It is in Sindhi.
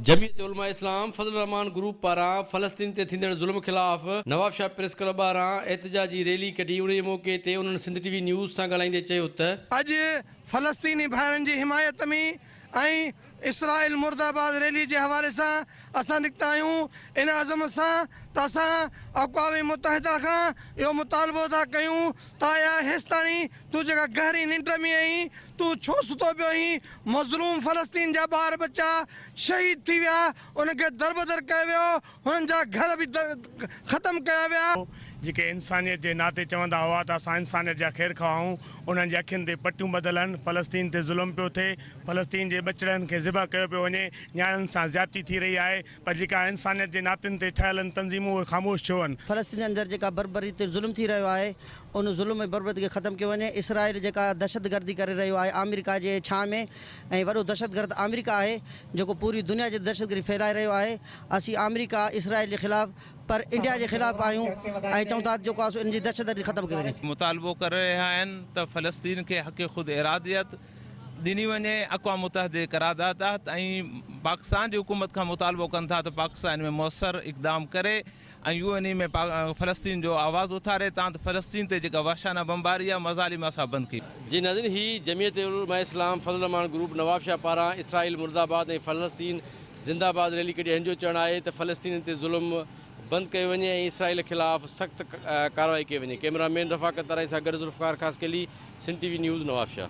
جمعيت علماء اسلام فضل الرحمان گروپ پاران فلسطين تي ٿيندڙ ظلم خلاف نوابشاهه پريس ڪلب ٻاهران احتجاجي ريلي ڪڍي انهيء موقعي تي انهن سنڌ ٽي وي نيوز سان ڳالهائيندي چيو ته. اڄ فلسطيني ڀائرن جي حمايت ۾ ۽ اسرائيل مرده آباد ريلي جي حوالي سان اسان نڪتا آهيون ان عزم سان ته اسان اقوام متحده کان اهو مطالبو ٿا ڪيون ته آيا هيستاڻي تون جيڪا گهري ننڊ ۾ آهين تون ڇو ستو پيو آهين مظلوم فلسطين جا ٻار ٻچا شهيد ٿي ويا انهن کي دربدر ڪيو ويو هنن جا گهر به ختم ڪيا ويا. جيڪي انسانيت جي ناتي چوندا هئا ته اسان انسانيت جا خيرخواهه آهيون، انهن جي اکين تي پٽيون ٻڌل آهن، فلسطين تي ظلم پيو ٿئي، فلسطين جي ٻچڙن کي ذبح ڪيو پيو وڃي، نياڻين سان زيادتي ٿي رهي آهي، پر جيڪا انسانيت جي ناتن تي ٺهيل آهن تنظيمون اهي خاموش ڇو آهن؟ فلسطين اندر جيڪا بربريت تي ظلم ٿي رهيو آهي ان ظلم ۽ بربريت کي ختم ڪيو وڃي، اسرائيل جيڪا دهشتگردي ڪري رهيو آهي آمريڪا جي ڇانء ۾ ۽ وڏو دهشتگرد آمريڪا آهي جيڪو پوري دنيا جي دهشتگردي ڦهلائي رهيو آهي، اسين آمريڪا اسرائيل جي خلاف پر انڊيا جي خلاف به آهيون ۽ چئون ٿا ته جيڪو آهي سو ان جي دهشتگردي ختم ڪئي وڃي. مطالبو ڪري رهيا آهن ته فلسطين کي حق خود اراديت ڏني وڃي، اقوام متحده جي قرارداد تحت ۽ پاڪستان جي حڪومت کان مطالبو ڪن ٿا ته پاڪستان ان ۾ موثر اقدام ڪري ۽ يو اين اي ۾ فلسطين جو آواز اٿاري تان ته فلسطين تي جيڪا وحشانه بمباري آهي مظالم آهي سا بند ڪئي جي ناظرين هي جمعيت علماء اسلام فضل الرحمان گروپ نوابشاهه پاران اسرائيل مرده آباد ۽ فلسطين زنده آباد ريلي ڪڍي هن جو چوڻ آهي ته فلسطينين تي ظلم بند ڪيو وڃي ۽ اسرائيل خلاف سخت ڪارروائي ڪئي وڃي ڪئميرا مين رفاقت ترائي سان گڏ Zulfiqar Khaskheli Sindh T V news Nawabshah.